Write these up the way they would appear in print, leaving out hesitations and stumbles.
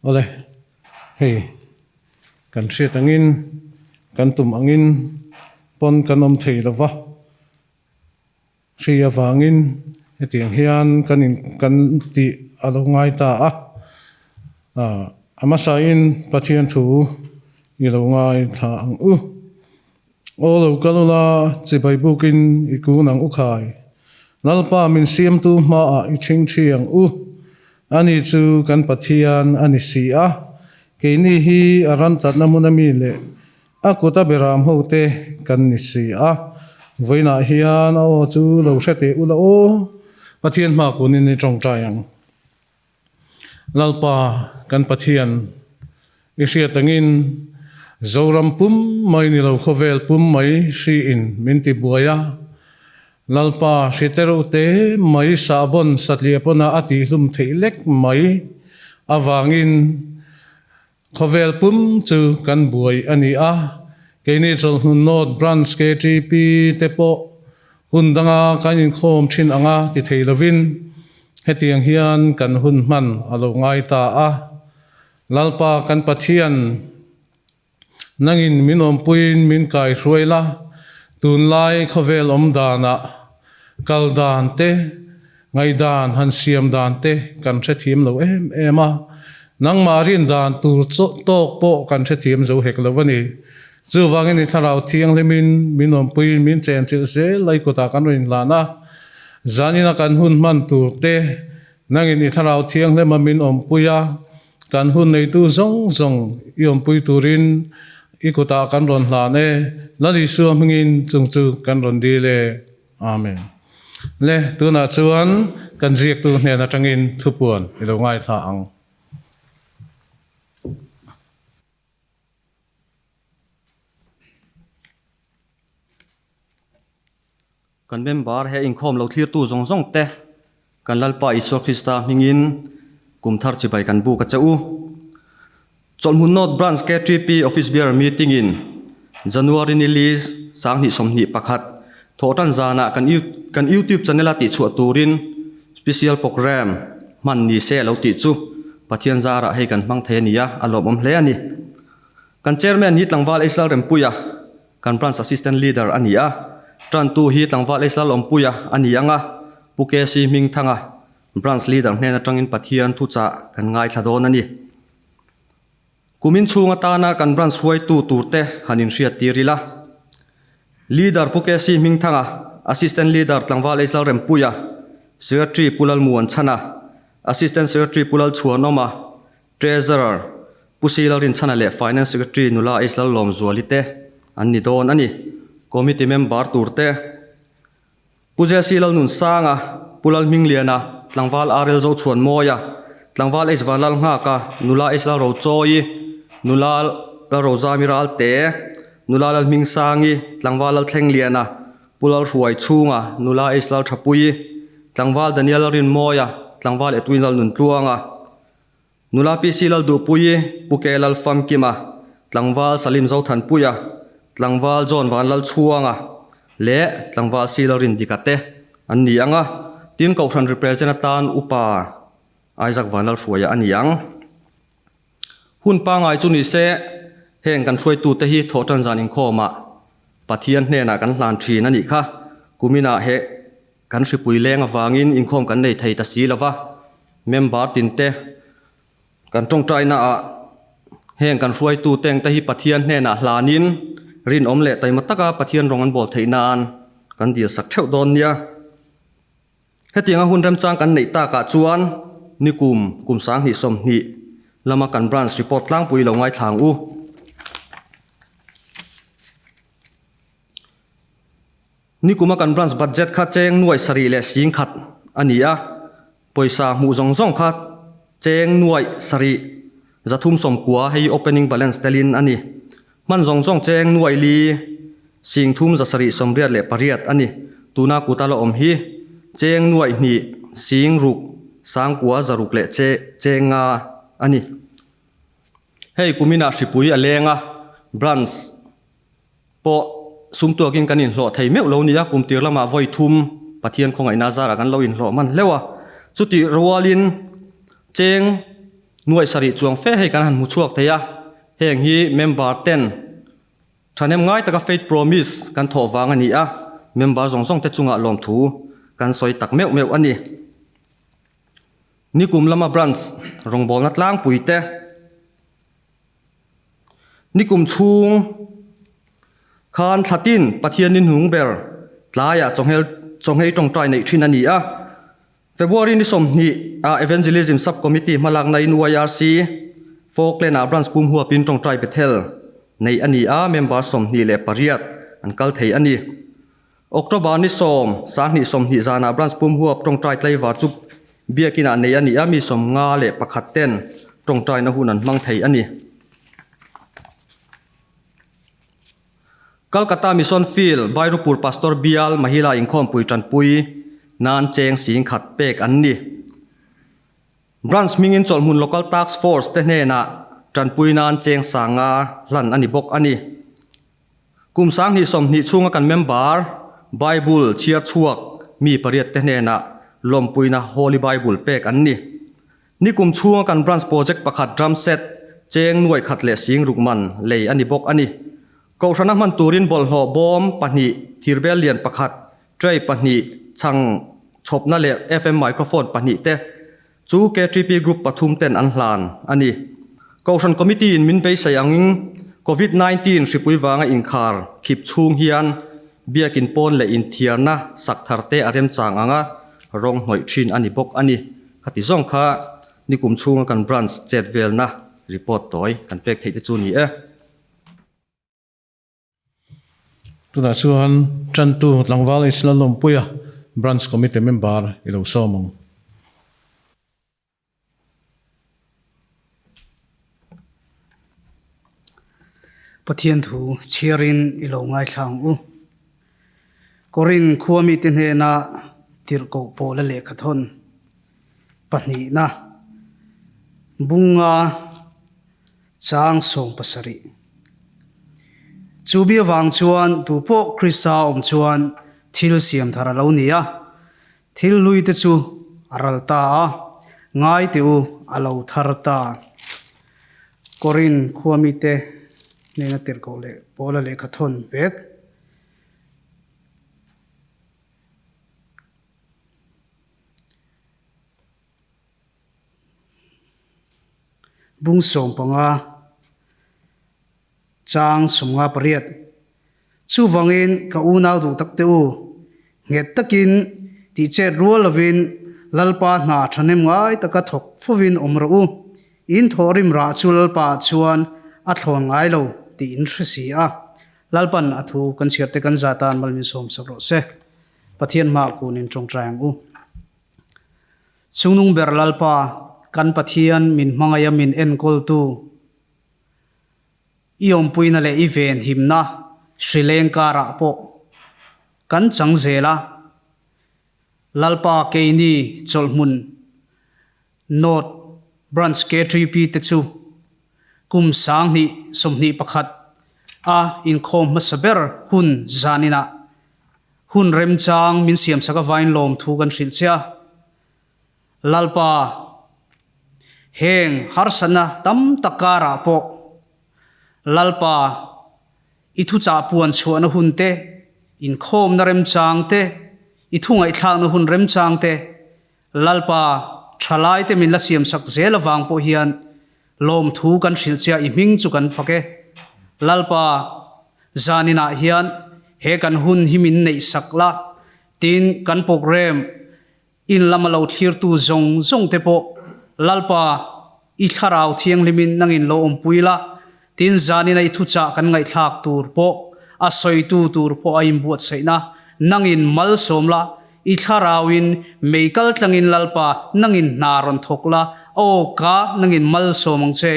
Awle, hei kan hriat angin, kan tum angin pawn kan awm thei lova, hri avangin hetiang hian kan in kan tih a lo ngai ta a, a hmasain Pathian thu i lo ngaithla ang u. Aw lo kal ula, chibai bukin i kun ang u khai. Lalpa min siamtu hmaah i ṭhingṭhi ang u. Ani chu kan Pathian a ni si a, keini hi a ram tlatna hmun ami leh a kuta beram hote kan ni si a. Vawiinah hian a aw chu lo hre teh ula aw, Pathian hma kunin i ṭawngṭai ang. Lalpa kan Pathian i hriat angin Zoram pum mai ni lo khawvel pum mai hri in min ti buai a, Lalpa hri tereuh te mai sahbawn satliah pawn a a tihhlum theih lek mai avangin Khawvel pum chu kan buai a ni a, keini Chawlhnun North Branch KTP te pawh hun danga kan inkhawm thin anga ti thei lovin hetiang hian kan hun hman a lo ngai ta a. Lalpa kan Pathian, nangin min awmpuiin min kaihruai la, tunlai khawvel awm danah kal dan te, Ngaihdan han siam dan te kan hrethiam lo em em a, nangmah rin dan tur tawk pawh kan hrethiam zo hek lo a ni. Chuvangin i thlarau thianghlimin min awmpuiin min chenchilh zel lai kutah kan rawn inhlan a, zanina kan hun hman tur te nangin i thlarau thianghlima min awmpui a, kan hun neitu zawng zawng i awmpui turin i kutah kan rawn hlan e, Lal Isua hmingin chung chu kan rawn dil e. Amen. Le, tunah chuan kan ziaktu hnen atangin thupuan i lo ngaithla ang. Kan member he inkhawm lo thlirtu zawng zawng te kan Lalpa Isua Krista hmingin kum thar chibai kan buk a che u. Chawlhmun North Branch KTP Office Bearer Meeting in January ni li 2021 thawhtan zanah kan kan YouTube channel a tihchhuah turin Special Programme hman ni se a lo tih chu Pathian zarah hei kan hmang thei a ni a, a lawmawm hle a ni. Kan Chairman hi Tlangval Israel Rempuia, kan Branch Assistant Leader a ni a, tantu hi Tlangval Israel Awmpuia a ni ang a, Pu KC Hmingthanga, Branch Leader hnen atangin Pathian thuchah kan ngaithla dawn a ni. Kumin chhung atana kan Branch hruaitu turte han inhriat tir ila. Leader Pu KC Hmingthanga, Assistant Leader Tlangval Eisal Rempuia, Secretary Pu Lalmuan Chhana, Assistant Secretary Pu Lalchhuanawma, Treasurer Pu Sila Rinchhana leh Finance Secretary Nula Eisal Lawmzuali te an ni dawn a ni. Committee member turte. Pu Jesse Lalnunsanga, Pu Lalhmingliana, Tlangval RL Zochhuanmawia, Tlangval H Vanlalnghaka, Nula H Lalrochawi, Nula Lalrozami Ralte, Nula Lalhmingsangi, Tlangval Lalthlengliana, Pu Lalhruaichhunga, Nula H Lalthapuii, Tlangval Daniel Lalrinmawia, Tlangval Edwin Lalnuntluanga, Nula PC Lalduhpuii, Pu Ke Lalfamkima, Tlangval Salim Zothanpuia, Tlangval John Vanlalchhuanga leh Tlangval C Lalrindika te an ni ang a, tin Kohhran represent atan Upa Isaac Vanlalhruaia a ni ang. Hun pangngai chu ni se, heng kan hruaitute hi thawhtan zan inkhawmah Pathian hnenah kan hlan thin a nih kha, kuminah he Kan hripui leng avangin inkhawm kan nei thei ta si lo va, member tinte kan tawngtaina ah heng kan hruaitu teng te hi Pathian hnenah hlanin rinawm leh taima taka Pathian rawng an bawl theih nan kan dil sak theuh dawn nia. Hetianga hun remchang kan neih takah chuan nikum kum 2020 lama kan branch report tlangpui lo ngaithla ang u. Nikuma kan branch budget kha cheng nuaih sarih leh sing khat a ni a, pawisa hmuh zawng zawng kha cheng nuaih sarih 390 hei opening balance telin a ni. Hman zawng zawng cheng nuaih li Sing thum 788 a ni. Tuna kuta la awm hi cheng nuaih hnih sing ruk sangkua zaruk leh che cheng nga a ni. Hei kuminah hripui a leng a, Branch pawh sumtuakin kan inhlawh thei meuh lo nia, kum tir lamah vawi thum Pathian khawngaihna zarah kan lo inhlawh hman hleuh a. Chutih rualin cheng nuaih sarih chuang fe hei kan han hmu chhuak thei a, heng hi member ten Thahnem ngai taka Faith Promise kan thawh vang a ni a, member zawng zawng te chungah lawmthu kan sawi tak meuh meuh a ni. Nikum lama Branch rawngbawlna tlangpui te, Nikum chhung khan thlatin Pathian ni hnung ber tlaiah chawnghel chawnghei tawngtai neih thin a ni a. February ni 20 ah Evangelism Sub Committee hmalakna in YRC Falkland ah Branch pum huapin tawngtai Bethel neih a ni a, member 28 an kal thei a ni. October ni 10, 2020 zanah Branch pum huap tawngtai tlaivar chu Biakin ah neih a ni a, mi 51 ten tawngtaina hun an hmang thei a ni. Calcutta Mission Field, Bairupur Pastor Bial Mahila inkhawmpui tanpui nan cheng 10,000 pek an ni. Branch hmingin chawlhmun Local Task Force te hnenah tanpui nan cheng 5,000 hlan a ni bawk a ni. Kum 2020 chhunga kan member Bible chhiar chhuak mi pariat te hnenah lawmpuina Holy Bible pek an ni. Nikum chhunga kan branch project pakhat drum set cheng 100,000 leh 60,000 man lei a ni bawk a ni. Kohhrana hman turin bawlhhlawh bawm pahnih, thirbel lian pakhat, tray pahnih, chhang chhawpna leh FM microphone pahnih te chu KTP Group pathum ten an hlan a ni. Kohhran Committee in min beisei angin Covid 19 hripui vanga inkhar khip chhung hian Biakin pawn leh inthiarna sak thar te a remchang anga rawng hnawih thin a ni bawk a ni. Khati zawng kha nikum chhunga kan branch chet velna report tawi kan pek theih te chu ni e. Tunah chuan Tantu Tlangval H Lalawmpuia Branch Committee member i lo sawm ang. Pathian thu chhiarin i lo ngaithla ang u. Korin khua mite hnena tirhkoh pawla lehkha thawn pahnihna bunga chang 17. Chu mi avang chuan tupawh Krista awm chuan thil siam thar a lo ni a, Thil hlui te chu a ral ta a, ngai teh u a lo thar ta. Korin khua mite hnena tirhkoh leh Paula lehkha thawn vek. Bung 15 chang 58. Chuvangin ka unau duh tak te u, nghet takin tih chet rual lovin Lalpa hna thahnem ngai taka thawk fovin awm rawh u. In thawhrim rah chu Lalpa ah chuan a thlawn ngai lo tih in hre si a. Lalpan a thu kan chhiar te kan zah tan mal min sawm sak rawh se. Pathian hmaah kun in tawngtai ang u. Chungnung ber Lalpa, kan Pathian min hmangaih a min enkawltu, I awmpuina leh i venhimna hri leng karah pawh kan chang zel a, Lalpa keini chawlhhmun North Branch KTP te chu kum 2021 a inkhawm hmasa ber hun zaninah hun remchang min siamsak avain lawmthu kan hrilh che a. Lalpa, heng harsatna tam tak karah pawh Lalpa, i thuchah puan chhuahna hun te, inkhawmna remchang te, i thu ngaihthlakna hun remchang te, Lalpa, thalaite min la siamsak zel avang pawh hian lawmthu kan hrilh che a, i hming chu kan fak e. Lalpa, zaninah hian he kan hun hi min neihsak la, tin kan programme In lama lo thlirtu zawng zawng te pawh Lalpa i thlarau thianghlimin nangin lo awmpui la, tin zanin a i thuchah kan ngaihthlak tur pawh a sawitu tur pawh a inbuatsaihna nangin malsawm la, i thlarauin mei kal tlangin Lalpa nangin hna rawn thawk la, aw ka nangin malsawm ang che,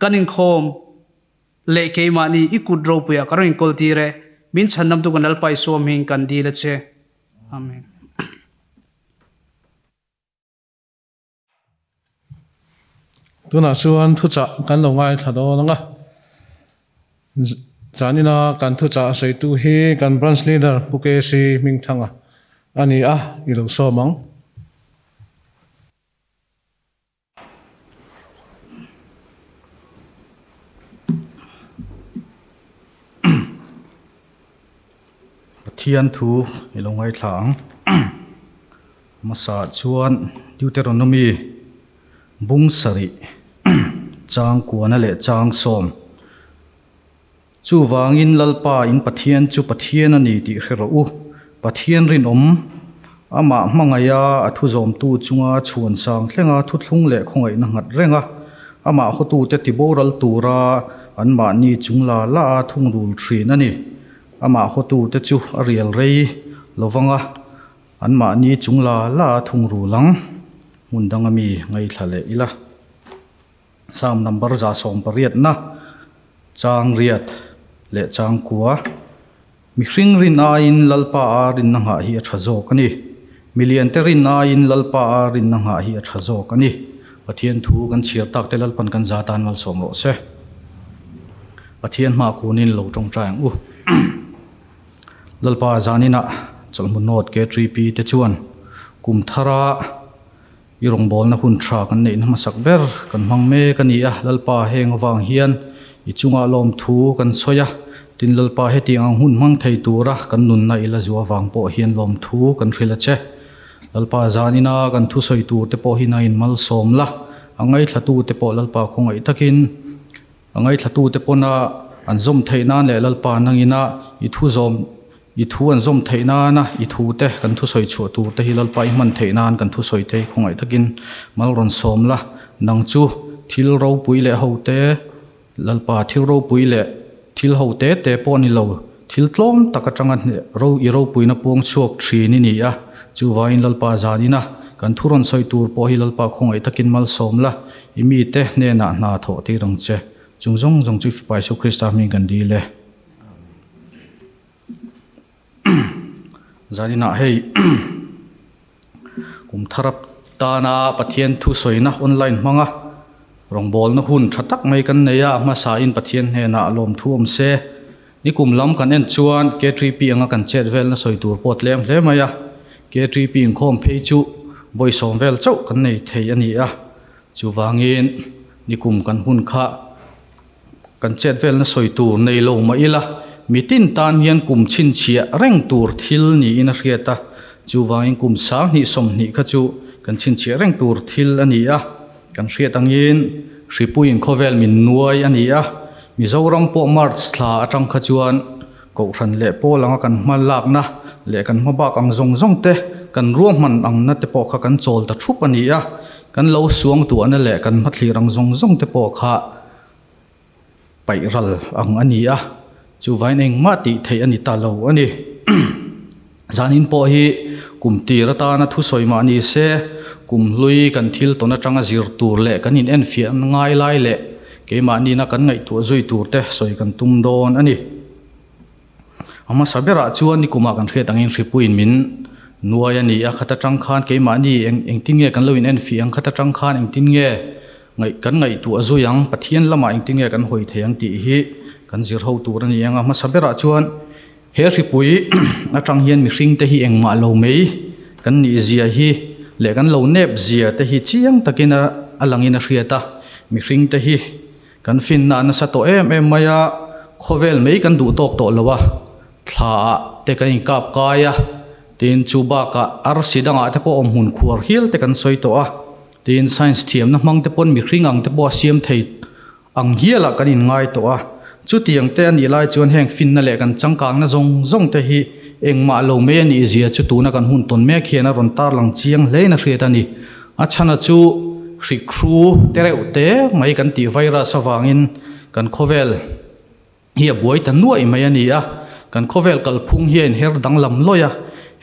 kan inkhawm leh keimahni i kut ropuiah ka rawn inkawl tir e. Min chhandamtu kan Lalpa Isua hmingin kan dil a che. Amen. Tunah chuan thuchah kan lo ngaithla dawn ang a, zanina kan thuchah a sawitu hi kan Branch Leader Pu KC Hmingthanga a ni a, i lo sawm ang. Pathian thu i lo ngaithla ang. Hmasa chuan Deuteronomy bung sarih chang kuana leh chang sawm. Chuvangin Lalpa in Pathian chu Pathian a ni tih hre rawh u. Pathian rinawm, amah hmangaiha a thuzawmtu chunga chhuan sang thlenga thuthlung leh khawngaihna nghat reng a, amah hawtute tiboral tura anmahni chung la la a thungrul thin a ni. Amah hawtute chu a rial rei lovang a, anmahni chung la la a thungrul ang. Hmun danga mi ngaithla leh ila. Psalm number 180na chang riat leh chang kua. Mihring rin aiin Lalpa a rinna nghah hi a tha zawk a ni. Miliante rin aiin Lalpa a rinna nghah hi a tha zawk a ni. Pathian thu kan chhiar tak te Lalpan kan za tan malsawm rawh se. Pathian hma kunin lo tawngtai ang u. Lalpa zaninah chawlhmu note K3P te chuan kum thara I rawngbawlna hun tha kan neihna hmasak ber kan hmang mek a ni a, Lalpa heng avang hian i chungah lawmthu kan sawi a, tin Lalpa hetiang ang hun hmang thei tura kan nunna i la zu avang pawh hian lawmthu kan hrilh a che. Lalpa zanina kan thusawi tur te pawh hi na in malsawm la, a ngaithlatu te pawh Lalpa khawngaih takin A ngaithlatute pawna an zawm theih nan leh Lalpa nangina i thu zawm i thu an zawm theih nana i thute kan thusawi chhuah tur te hi Lalpa i hman theih nan kan thusawi te hi khawngaih takin mal rawn sawm la. Nang chu thil ropui leh hote Lalpa thil ropui leh thil ho te te pawh ni lo thil tlawm tak atanga ro i ropuina puang chhuak thin i ni a. Chuvangin Lalpa zanina kan thu rawn sawi tur pawh hi Lalpa khawngaih takin malsawm la. I mite hnenah hna thawh tir ang che. Chung zawng zawng chu i Fapa Isua Krista hming kan dil e. Zaninah hei kum thar atana Pathian thu sawina online hmanga rawngbawlna hun tha tak mai kan nei a, a hmasain Pathian hnenah lawmthu awm se. Nikum lam kan en chuan K3P anga kan chet velna sawi tur pawh tlem hle mai a, K3P inkhawm phei chu vawi sawm vel chauh kan nei thei a ni a, chuvangin nikum kan hun kha kan chet velna sawi tur nei lo mah ila mitin tan hian kum chhinchhiah reng tur thil niin a hriat a, chuvangin kum 20 20 kha chu kan chhinchhiah reng tur thil a ni a. Kan hriat angin Hripuiin khawvel min nuai a ni a, Mizoram pawh March thla atang kha chuan Kohhran leh pawl anga kan hma lakna leh kan hma bak ang zawng zawng te, kan ruahman angna te pawh kha kan chawl ta thup a ni a, kan lo suang tuahna leh kan hmathlir ang zawng zawng te pawh kha paih ral ang a ni a, chuvain engmah tih theih a ni ta lo a ni. Zanin pawh hi kum tir atana thusawi mah ni se, kum hlui kan thil tawn atanga zir tur leh kan in enfiah ngai lai leh keimah nina kan ngaihtuah zui tur te sawi kan tum dawn a ni. A hmasa berah chuan nikumah kan hriat angin hripuiin min nuai a ni a, khat atang khan keimahni eng engtin nge kan lo in enfiah ang, khat atang khan engtin nge ngaih kan ngaihtuah zui ang, Pathian lamah engtin nge kan hawi thei ang tih hi kan zir ho tur a ni ang. A hmasa berah chuan he hripui atang hian mihring te hi engmah lo mai kan nih zia hi leh kan lo nep zia te hi chiang takin a langin a hriat a, mihring te hi Kan finna a nasa tawh em em mai a, khawvel mai kan duh tawk tawh lo a, thla ah te kan inkap kai a, tin chu bakah arsi dangah te pawh awm hmun khuar hial te kan sawi tawh a, tin science thiamna hmang te pawn mihring ang te pawh a siam thei ang hialah kan inngai tawh a, chutiang te a nih lai chuan heng finna leh kan changkangna zawng zawng te hi engmah lo mai a nih zia chu tuna kan hun tawn mek hian a rawn tarlang chiang hlein a hriat a ni. A chhana chu hrikhru te reuh te mai kan tih virus avangin kan khawvel hi a buai ta nuaih mai a ni a, kan khawvel kalphung hi a inher danglam lawih a,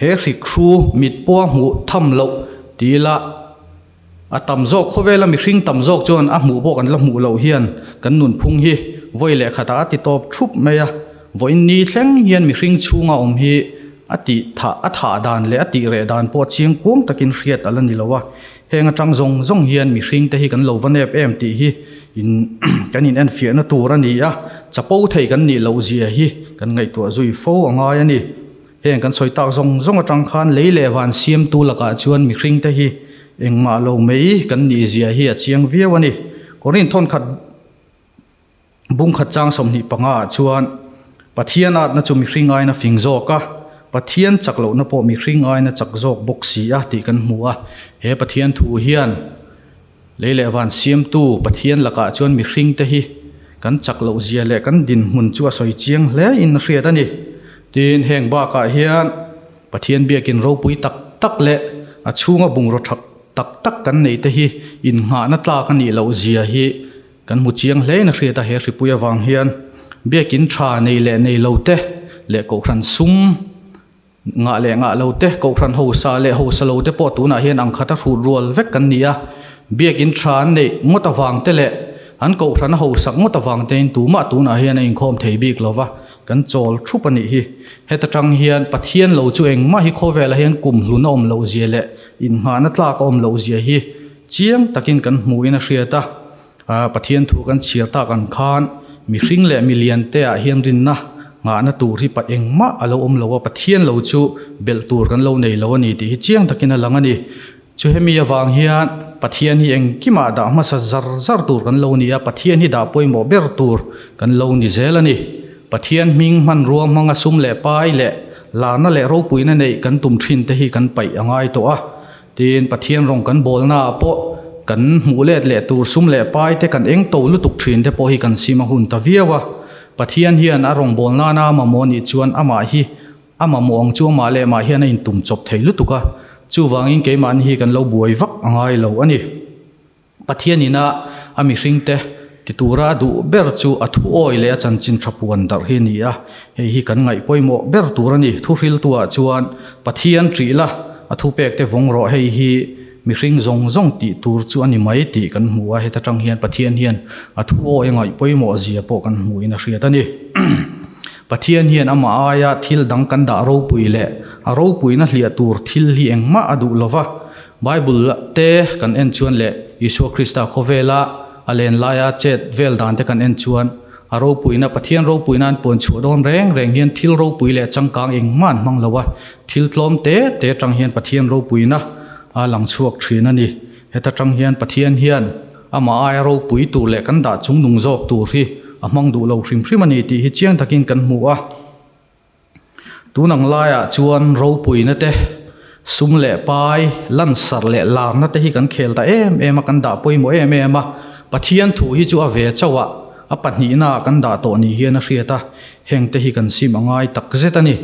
he hrikhru mit pawha hmuh tham loh ti ila a tam zawk khawvela mihring tam zawk chuan a hmuh pawh kan la hmuh loh hian kan nunphung hi vawi leh khatah a ti tawp thup mai a. Vawiin ni thleng hian mihring chhunga awm hi a tih thah a thah dan leh a tih reh dan pawh chiang kuang takin hriat a la ni lo a. Heng atang zawng zawng hian mihring te hi kan lo va nep em tih hi in kan in enfiahna tur a ni a, chapo thei kan nih loh zia hi kan ngaihtuah zui fo a ngai a ni. Heng kan sawi tak zawng zawng atang khan lei leh van siamtu lakah chuan mihring te hi engmah lo mai kan nih zia hi a chiang viau a ni. Korin thawnkhat Bungkhat chang 25 ah chuan Pathian atna chu mihring aina fing zawk a, Pathian chak lohna pawh mihring aina chak zawk bawk si a tih kan hmu a. He Pathian thu hian lei leh van siamtu Pathian lakah chuan mihring te hi kan chak loh zia leh kan dinhmun chu a sawi chiang hle in a hriat a ni. Tin, heng bakah hian Pathian biakin ropui tak tak leh a chhunga bungraw thak tak tak kan neih te hi innghahna tlak a nih loh zia hi Kan hmu chiang hlein a hriat a, he hripui avang hian biakin tha nei leh nei lo te leh kohhran sum ngah leh ngah lo te, kohhran hausa leh hausa lo te pawh tunah hian ang khata hrut rual vek kan ni a. Biakin tha an neih ngawt avang te leh an kohhran a hausak ngawt avang tein tumah tunah hian a inkhawm thei bik lo va, kan chawl thup a nih hi. Heta tang hian Pathian lo chu engmah hi khawvelah hian kum hlun a awm loh zia leh innghahna tlak a awm loh zia hi chiang takin kan hmuhin a hriat a. Pathian thu kan chhiar tak ang khan mihring leh milian te ah hian rinna nghahna tur hi pa engmah a lo awm lo a, Pathian lo chu belh tur kan lo nei lo a ni tih hi chiang takin a lang a ni. Chu hemi avang hian Pathian hi engkimah dah hmasa zar zar tur kan lo ni a, Pathian hi dah pawimawh ber tur kan lo ni zel a ni. Pathian hming hmanrua hmanga sum leh pai leh larna leh ropuina neih kan tum thin te hi kan paih a ngai tawh a. Tin, Pathian rawng kan bawlnaah pawh kan hmuh let leh tur sum leh pai te kan eng to lutuk thin te pawh hi kan sim a hun ta viau a. Pathian hian a rawng bawl nana a mamawh nih chuan amah hi a mamawh ang chu amah leh mah hian a intum chawp thei lutuk a. Chuvangin keimahni hi kan lo buai vak a ngai lo a ni. Pathian ina a mihringte ti tura a duh ber chu a thu awi leh a chanchin tha puan darh hi a ni a, hei hi kan ngaih pawimawh ber tur a ni. Thuhriltuah chuan Pathian ṭih la, a thupekte vawng rawh, hei hi mihring zawng zawng tih tur chu a ni mai tih kan hmu a, heta tang hian Pathian hian a thu awi a ngaih pawimawh zia pawh kan hmuhin a hriat a ni. Pathian hian amah aia thil dang kan dah ropui leh a ropuina hliah tur thil hi engmah a duh lova, Bible te kan en chuan leh Isua Krista khawvela a len laia chet vel dan te kan en chuan a ropuina, Pathian ropuina an puan chhuah dawn reng reng hian thil ropui leh changkang engmah an hmang lo a, thil tlawm te te atang hian Pathian ropuina a lang chhuak thin a ni. Heta tang hian Pathian hian amah aia ropui tur leh kan dah chungnung zawk tur hi a hmang duh lo hrim hrim a ni tih hi chiang takin kan hmu a. Tun ang laiah chuan ropuina te, sum leh pai, lansarh leh larna te hi kan khel ta em em a, kan dah pawimawh em em a. Pathian thu hi chu a ve chauh a, a pahnihna ah kan dah tawh ni hian a hriat a, heng te hi kan sim a ngai tak zet a ni.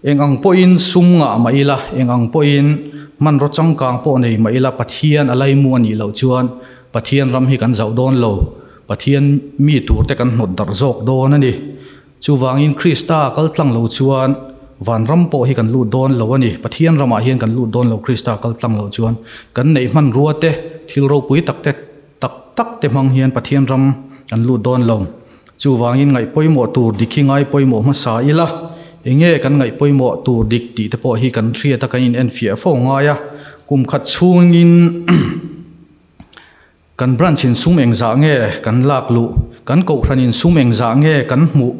Eng ang pawhin sum ngah mah ila, eng ang pawhin hmanraw changkang pawh nei mah ila Pathian a laimu a nih loh chuan Pathian ram hi kan zauh dawn lo, Pathian mi tur te kan hnawt darh zawk dawn a ni. Chuvangin Krista kal tlang lo chuan vanram pawh hi kan lut dawn lo a ni. Pathian ramah hian kan lut dawn lo Krista kal tlang lo chuan. Kan neih hmanrua te, thil ropui tak te tak tak te hmang hian Pathian ram kan lut dawn lo. Chuvangin ngaih pawimawh tur dik hi ngai pawimawh hmasa ila, enge kan ngaih pawimawh tur dik tih te pawh hi kan hriat a kan inenfiah fo ngai a. Kum khat chhungin. Kan branch in sum engzah nge kan lak luh, kan kohhran in sum engzah nge kan hmuh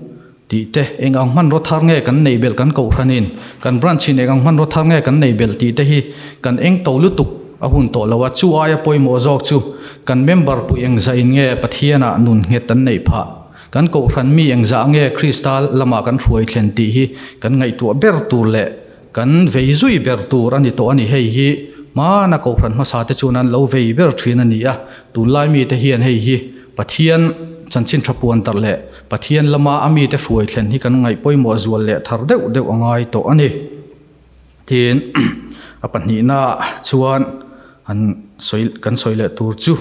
tih te, eng ang hmanraw thar nge kan neih belh kan kohhran in, kan branch in eng ang hmanraw thar nge kan neih belh tih te hi kan eng to lutuk a hun tawh lo a, chu aia pawimawh zawk chu kan member pui engzah in nge Pathian ah nun nghet an neih phah, kan kohhran mi engzah nge Krista lamah kan hruai thlen tih hi kan ngaihtuah ber tur leh Kan vei zui ber tur a ni tawh a ni. Hei hi hmana Kohhran hmasa te chuan an lo vei ber thin a ni a. Tunlai mite hian hei hi Pathian chanchin tha puan darh leh Pathian lama a mite hruai thlen hi kan ngaih pawimawh zual leh thar deuh deuh a ngai tawh a ni. Tin, a pahnihna chuan an sawi kan sawi leh tur chu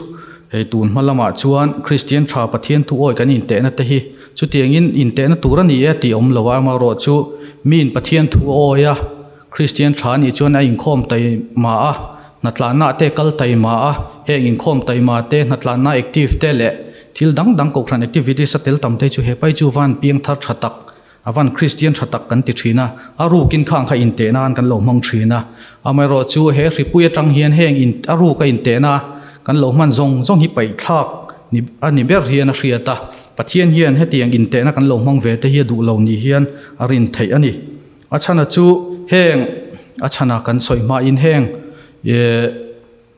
hei tun hma lamah chuan Kristian tha Pathian thu awi kan intehna te hi chutiangin intehna tur a ni e tih awm lo a, amaherawhchu miin Pathian thu a awi a, Kristian tha anih chuan a inkhawm taima a, hnatlanna te kal taima a, heng inkhawm taima te, hnatlanna active te leh thil dang dang kohhran activities a tel tam te chu he pai chu van piang thar tha tak. A van Kristian tha tak kan ti thin a, a rukin khang kha inteh nan kan lo hmang thin a. Amaherawhchu he hripui atang hian heng in a ruka intehna kan lo hman zawng zawng hi paihthlak ni a ni ber hian a hriat a. Pathian hian hetiang intehna kan lo hmang ve te hi a duh lo ni hian a rin theih a ni. A chhana chu heng a chhana kan sawi hmain heng eh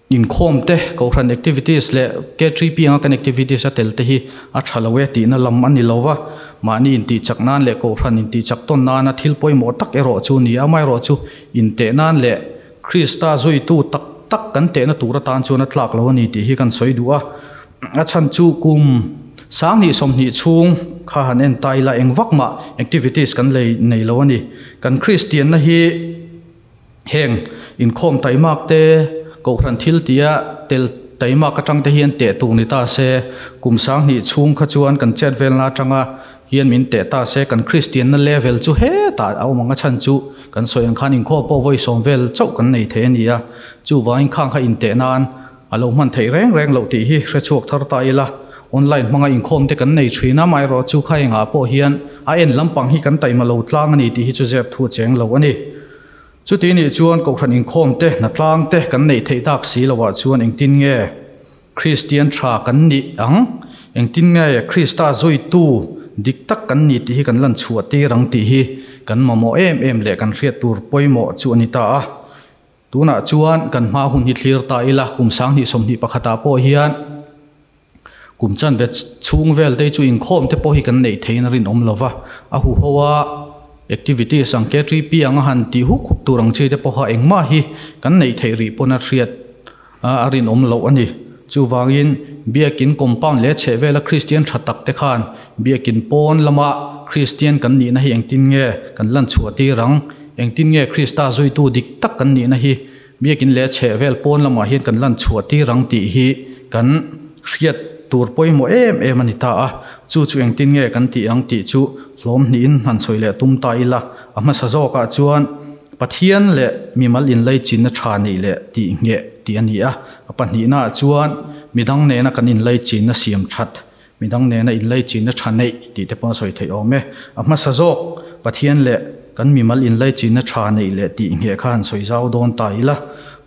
Inkhawm te, Kohhran activities leh K3P anga kan activities a tel te hi a tha lo e tihna lam a ni lo va, mahni intih chak nan leh Kohhran intih chak tawn nana thil pawimawh tak erawh chu ni a, amaherawh chu inteh nan leh Krista zuitu tak tak kan tehna tur atan chuan a tlak lo a ni tih hi kan sawi duh a. A chhan chu kum 20 20 chhung kha han en ta ila eng vak mah activities kan lei nei lo a ni. Kan Kristianna hi. Heng inkhawm taimak te, Kohhran thil tia tel taimak atang te hian teh tur ni ta se, kum 20 chhung kha chuan kan chet velna atanga hian min teh ta se, kan Kristianna level chu hetah a awm ang a chhan chu kan sawi ang khan inkhawm pawh vawi sawm vel chauh kan nei thei a ni a, chuvangin khang kha inteh nan a lo hman theih reng reng loh tih hi hre chhuak thar ta ila, online hmanga inkhawm te kan nei thin a, amaherawh chu kha engah pawh hian a en lampang hi kan taima lo tlang a ni tih hi chu zep thu a cheng lo a ni. Chuti nih chuan Kohhran inkhawm te, hnatlang te kan neih theih tak si loah chuan engtin nge Kristian tha kan nih ang? Engtin nge Krista zuitu dik tak kan ni tih hi kan lan chhuah tir ang tih hi kan mamawh em em leh kan hriat tur pawimawh chu a ni ta a. Tunah chuan kan hma hun hi thlir ta ila, kum 20 21 ah pawh hian Kum chanve chhung vel te chu inkhawm te pawh hi kan neih theihin a rinawm lo va, a huho a activities ang KTP anga han tih huk huk tur ang chi te pawha engmah hi kan neih theih rih pawn a hriat a rinawm loh a ni. Chuvangin Biakin compound leh chhehvela Kristian tha tak te khan Biakin pawn lama Kristian kan nihna hi engtin nge kan lan chhuah tir ang? Engtin nge Krista zuitu dik tak kan nihna hi Biakin leh chheh vel pawn lamah hian kan lan chhuah tir ang tih hi kan hriat tur pawimawh em em a ni ta a, chu chu engtin nge kan tih ang tih chu hlawm hnihin han sawi leh tum ta ila, a hmasa zawkah chuan Pathian leh mimal inlaichinna tha neih leh tih ngheh tih a ni a, a pahnihnaah chuan midang nena kan inlaichinna siam that Midang nena inlaichinna tha neih tih te pawh a sawi theih awm e. A hmasa zawk, Pathian leh kan mimal inlaichinna tha neih leh tih ngheh kha han sawi zau dawn ta ila.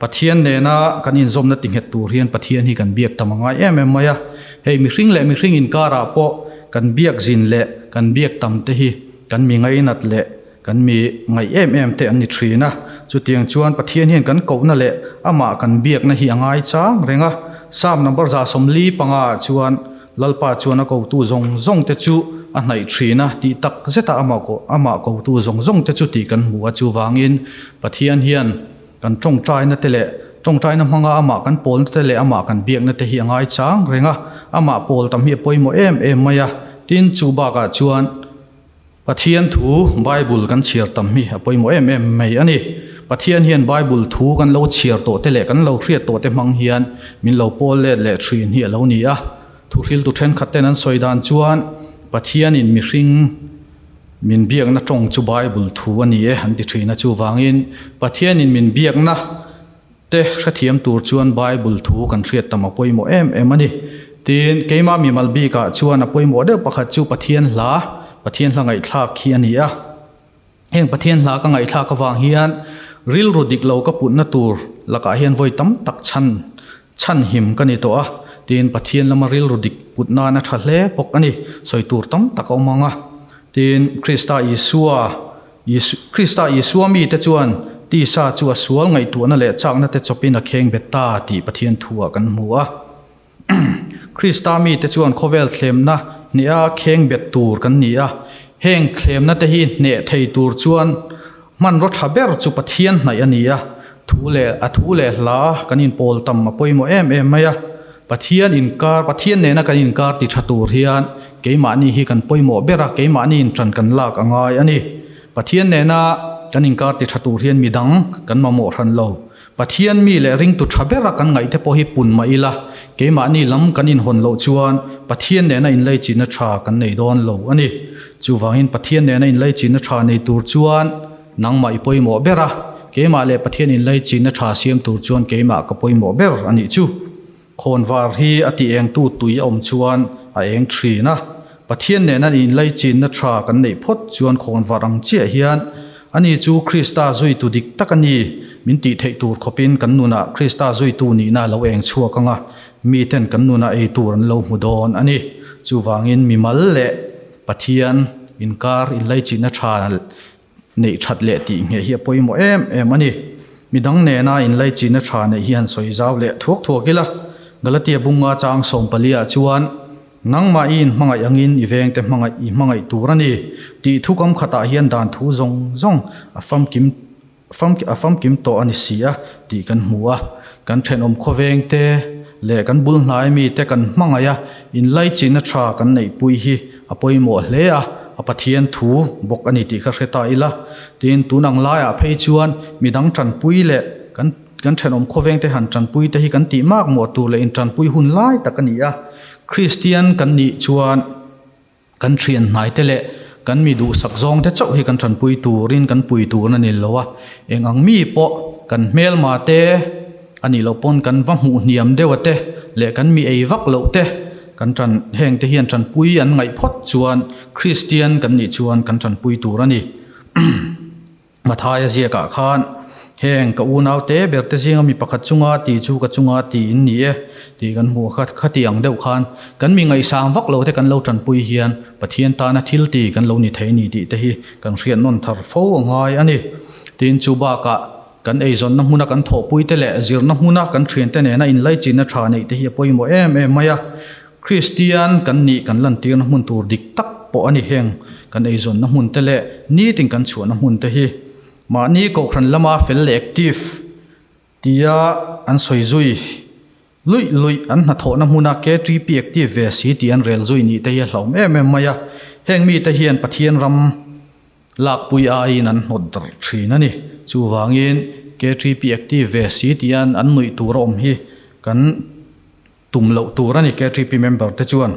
Pathian nena kan inzawmna ti nghet tur hian Pathian hi kan biak tam a ngai em em mai a. Hei mihring leh mihring inkarah pawh kan biak zin leh kan biak tam te hi kan mi ngainat leh Kan mi ngaih em em te an ni thin a, chutiang chuan Pathian hian kan kohna leh amah kan biakna hi a ngai chang reng a. Psalm number 145 ah chuan Lalpa chuan a kotu zawng zawng te chu a hnaih thin a, tih tak zeta amah amah kotu zawng zawng te chu tih kan hmu a, chuvangin Pathian hian kan tawngtaina te leh tawngtaina hmanga amah kan pawlna te leh amah kan biakna te hi a ngai chang reng a, amah pawl tam hi a pawimawh em em mai a, tin chu bakah chuan Pathian thu Bible kan chhiar tam hi a pawimawh em em mai a ni. Pathian hian Bible thu kan lo chhiar tawh te leh kan lo hriat tawh te hmang hian min lo pawl let leh thin hi a lo ni a. Thuhriltu thenkhat ten an sawi dan chuan Pathianin mihring min biakna tawng chu Bible thu a ni e an ti thin a. Chuvangin Pathianin min biakna te hrethiam tur chuan Bible thu kan hriat tam a pawimawh em em a ni. Tin, keimah mimal bikah chuan a pawimawh deuh pakhat chu Pathian hla, Pathian hla ngaihthlak hi a ni a. Heng Pathian hla ka ngaihthlak avang hian rilru dik lo ka putna tur lakah hian vawi tam tak chhan chhan him ka ni tawh a. Tin, Pathian lama rilru dik put nan a tha hle bawk a ni. Sawi tur tam tak a awm ang a. Tin, Krista Isua Krista Isua mite chuan tisa chu a sual ngaihtuahna leh chakna te chawpin a kheng bet ta tih Pathian thu ah kan hmu a. Krista mite chuan khawvel thlemna hneha kheng bet tur kan ni a. Heng thlemna te hi hneh thei tur chuan hmanraw tha ber chu Pathian hnaih a ni a. Thu leh a thu leh hla kan inpawl tam a pawimawh em em mai a. Pathian inkar, Pathian nena kan inkar ti tha tur hian keimahni hi kan pawimawh ber a, keimahni in tan kan lak a ngai a ni. Pathian nena kan inkar ti tha tur hian midang kan mamawh hran lo. Pathian mi leh ringtu tha bera kan ngaih te pawh hi pun mah ila, keimahni lam kan inhawn loh chuan Pathian nena inlaichinna tha kan nei dawn lo a ni. Chuvangin Pathian nena inlaichinna tha nei tur chuan nangmah i pawimawh ber a, keimah leh Pathian inlaichinna tha siam tur chuan keimah ka pawimawh ber a nih chu. Khawnvar hi a ti engtu tui a awm chuan a eng thin a. Pathian nena inlaichinna tha kan neih phawt chuan khawnvar ang chiah hian ani chu Krista zuitu dik tak a ni min tih theih tur khawpin kan nunah Krista zuitu nihna a lo eng chhuak ang a, miten kan nunah ei tur an lo hmu dawn a ni. Chuvangin mimal leh Pathian inkar inlaichinna tha neih that leh tih ngheh hi a pawimawh em em a ni. Midang nena inlaichinna tha neih hi han sawi zau leh thuak thuak ila, Galatia bunga chang sawmpaliah chuan, Nangmah i inhmangaih angin i vengte hmangaih i hmangaih tur a ni tih thukam khatah hian dan thu zawng zawng a famkim a famkim tawh a ni si a tih kan hmu a. Kan thenawm khawvengte leh kan bul hnai mite kan hmangaih a, inlaichinna tha kan neihpui hi a pawimawh hle a, a Pathian thu bawk a ni tih kha hre ta ila. Tin, tun ang laiah phei chuan midang tanpui leh kan kan thenawm khawvengte han tanpui te hi kan tih mak mawh tur leh intanpui hun lai tak a ni a. Kristian kan nih chuan Kan thian hnaite leh kan mi duhsak zawngte chauh hi kan tanpui turin kan pui tur a ni lo a, eng ang mi pawh kan hmelma te a nih loh pawn kan va hmuh hniam deuh a te leh kan mi ei vak loh te kan tan heng te hian tanpui an ngaih phawt chuan Kristian kan nih chuan kan tanpui tur a ni. Mathaia ziakah khan, Heng ka unaute berte zinga mi pakhat chunga ti chu ka chunga ti in ni e, tih kan hmuh kha. Khati ang deuh khan kan mi ngaihsang vak lo te kan lo tanpui hian Pathian tana thil ti kan lo ni thei ni tih te hi kan hriat nawn thar fo a ngai a ni. Tin, chu bakah kan eizawnna hmuna kan thawhpui te leh zirna hmuna kan thiante nena inlaichinna tha neih te hi a pawimawh em em mai a. Kristian kan nih kan lantirna hmun tur dik tak pawh a ni heng kan eizawnna hmun te leh nitin kan chhuahna hmun te hi mahni kohhran lama fel leh active tia an sawi zui luih luih an hnathawhna hmuna KTP active ve si tih an rel zui nih te hi a hlauhawm em em mai a, heng mite hian Pathian ram lakpui aiin an hnawt darh thin a ni. Chuvangin KTP active ve si tia an nuih tur a awm hi kan. Tum loh tur a ni KTP member te chuan.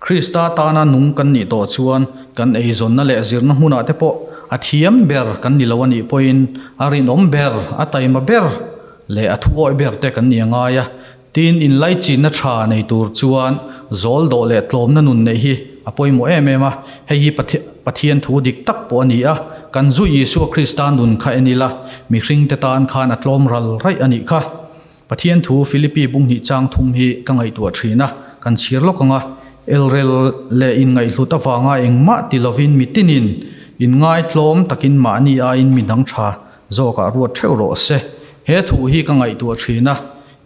Krista tana nung kan nih tawh chuan kan eizawnna leh zirna hmunah te pawh a thiam ber kan ni lo a nih pawhin a rinawm ber, a taima ber leh a thuawi ber te kan ni a ngai a. Tin, inlaichinna tha nei tur chuan zawl dawh leh tlawmna nun neih hi a pawimawh em em a. Hei hi Pathian thu dik tak pawh a ni a, kan zu Isua Krista nun kha en ila mihringte tan khan a tlawm ral raih a nih kha. Pathian thu Philippi bunghnih chang thum hi ka ngaihtuah thin a, kan chhir lawk ang a, elrel leh inngaihhlut avanga engmah ti lovin mitinin inngaitlawm takin mahni aiin mi dang tha zawkah ruat theuh rawh se. He thu hi ka ngaihtuah thin a,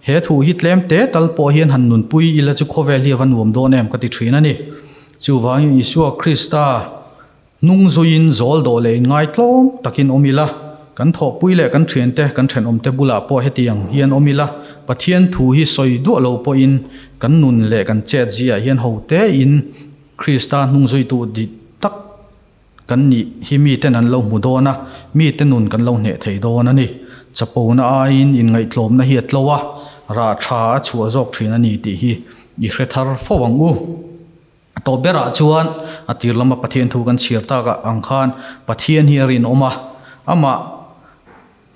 he thu hi tlem te tal pawh hian han nunpui ila chu khawvel hi a va nuam dawn em ka ti thin a ni. Chuvangin Isua Krista Hnung zuiin zawl dawh leh inngaitlawm takin awm ila, kan thawhpui leh kan thiante, kan thenawmte bulah pawh hetiang hian awm ila, Pathian thu hi sawi duah lo pawhin kan nun leh kan chet ziah hian ho tein Krista hnung zuitu dik tak kan nih hi miten an lo hmu dawn a, mite nun kan lo hneh thei dawn a ni. Chapona aiin inngaihtlawmna hi a tlo a, rah tha a chhuah zawk thin a ni tih hi i hre thar fo ang u. A tawp berah chuan a tir lama Pathian thu kan chhiar tak ang khan Pathian hi a rinawm a, amah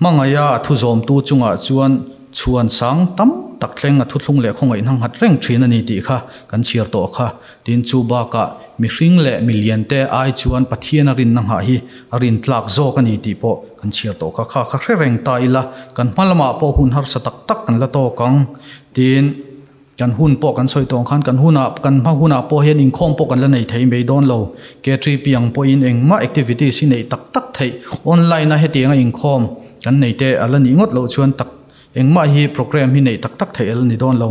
hmangaiha a thu zawmtu chungah chuan chhuan sang tam tak thleng a thuthlung leh khawngaihna nghat reng thin a ni tih kha kan chhiar tawh kha. Tin, chu bakah mihring leh miliante ai chuan Pathian a rinna nghah hi a rintlak zawk a ni tih pawh kan chhiar tawh kha. Kha kha hre reng ta ila kan hma lamah pawh hun harsa tak tak kan la tawk ang. Tin. Kan hun pawh kan sawi tawh ang khan kan hunah kan hma hunah pawh hian inkhawm pawh kan la nei thei mai dawn lo. KTP ang pawhin engmah activities hi neih tak tak theih online a hetianga inkhawm kan nei te a la nih ngawt loh chuan tak engmah hi program hi neih tak tak theih a la ni dawn lo.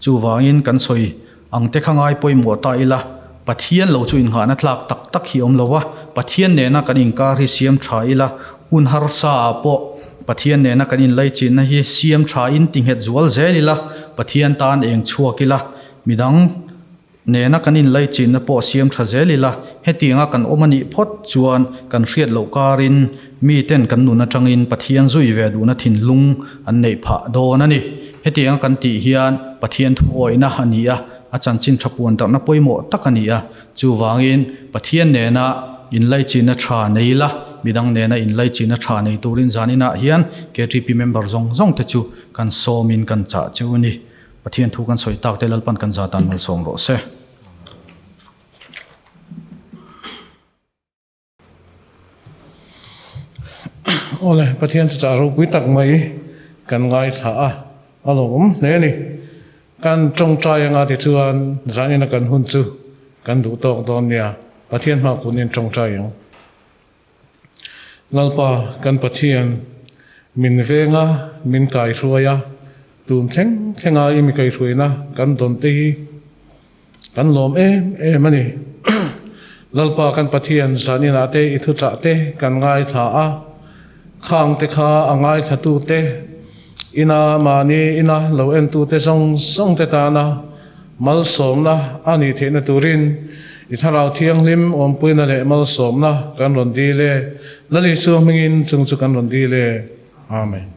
Chuvangin kan sawi ang te kha ngai pawimawh ta ila Pathian lo chu innghahna tlak tak tak hi awm lo a, Pathian nena kan inkar hi siam tha ila hun harsa ah pawh Pathian nena kan inlaichinna hi siam tha in ti nghet zual zel ila, Pathian tan eng chhuak ila, midang nena kan inlaichinna pawh siam tha zel ila, hetianga kan awm a nih phawt chuan kan hriat loh karin miten kan nun atangin Pathian zui ve duhna thinlung an neih phah dawn a ni. Hetianga kan tih hian Pathian thu awihna a ni a, a chanchin tha puan darhna pawimawh tak a ni a. Chuvangin, Pathian nena inlaichinna tha nei ila, midang nena inlaichinna tha nei turin zaninah hian KTP member zawng zawng te chu kan sawmin kan chah cheu a ni. Pathian thu kan sawi tak te Lalpan kan zatan malsawm rawh se. Awle, Pathian chu chah ropui tak mai kan ngaithla a, a lawmawm hle a ni. Kan tawngtai anga tichuan zanina kan hun chu kan duh tawk dawn nia, Pathian hma kunin tawngtai ang. Lalpa kan Pathian, min venga min kaihruai a, tun thleng thlenga i mi kaihruaina kan dawn te hi kan lawm em em a ni. Lalpa kan Pathian zaninah te i thuchah te kan ngaithla a, khang te kha a ngaithlatu te, ina mahni ina lo entu te zawng zawng te tana Malsawmna a nih theihna turin i Thlarau Thianghlim awmpuina leh malsawmna kan rawn dil e. Lal Isua hmingin chung chu kan rawn dil e. Amen.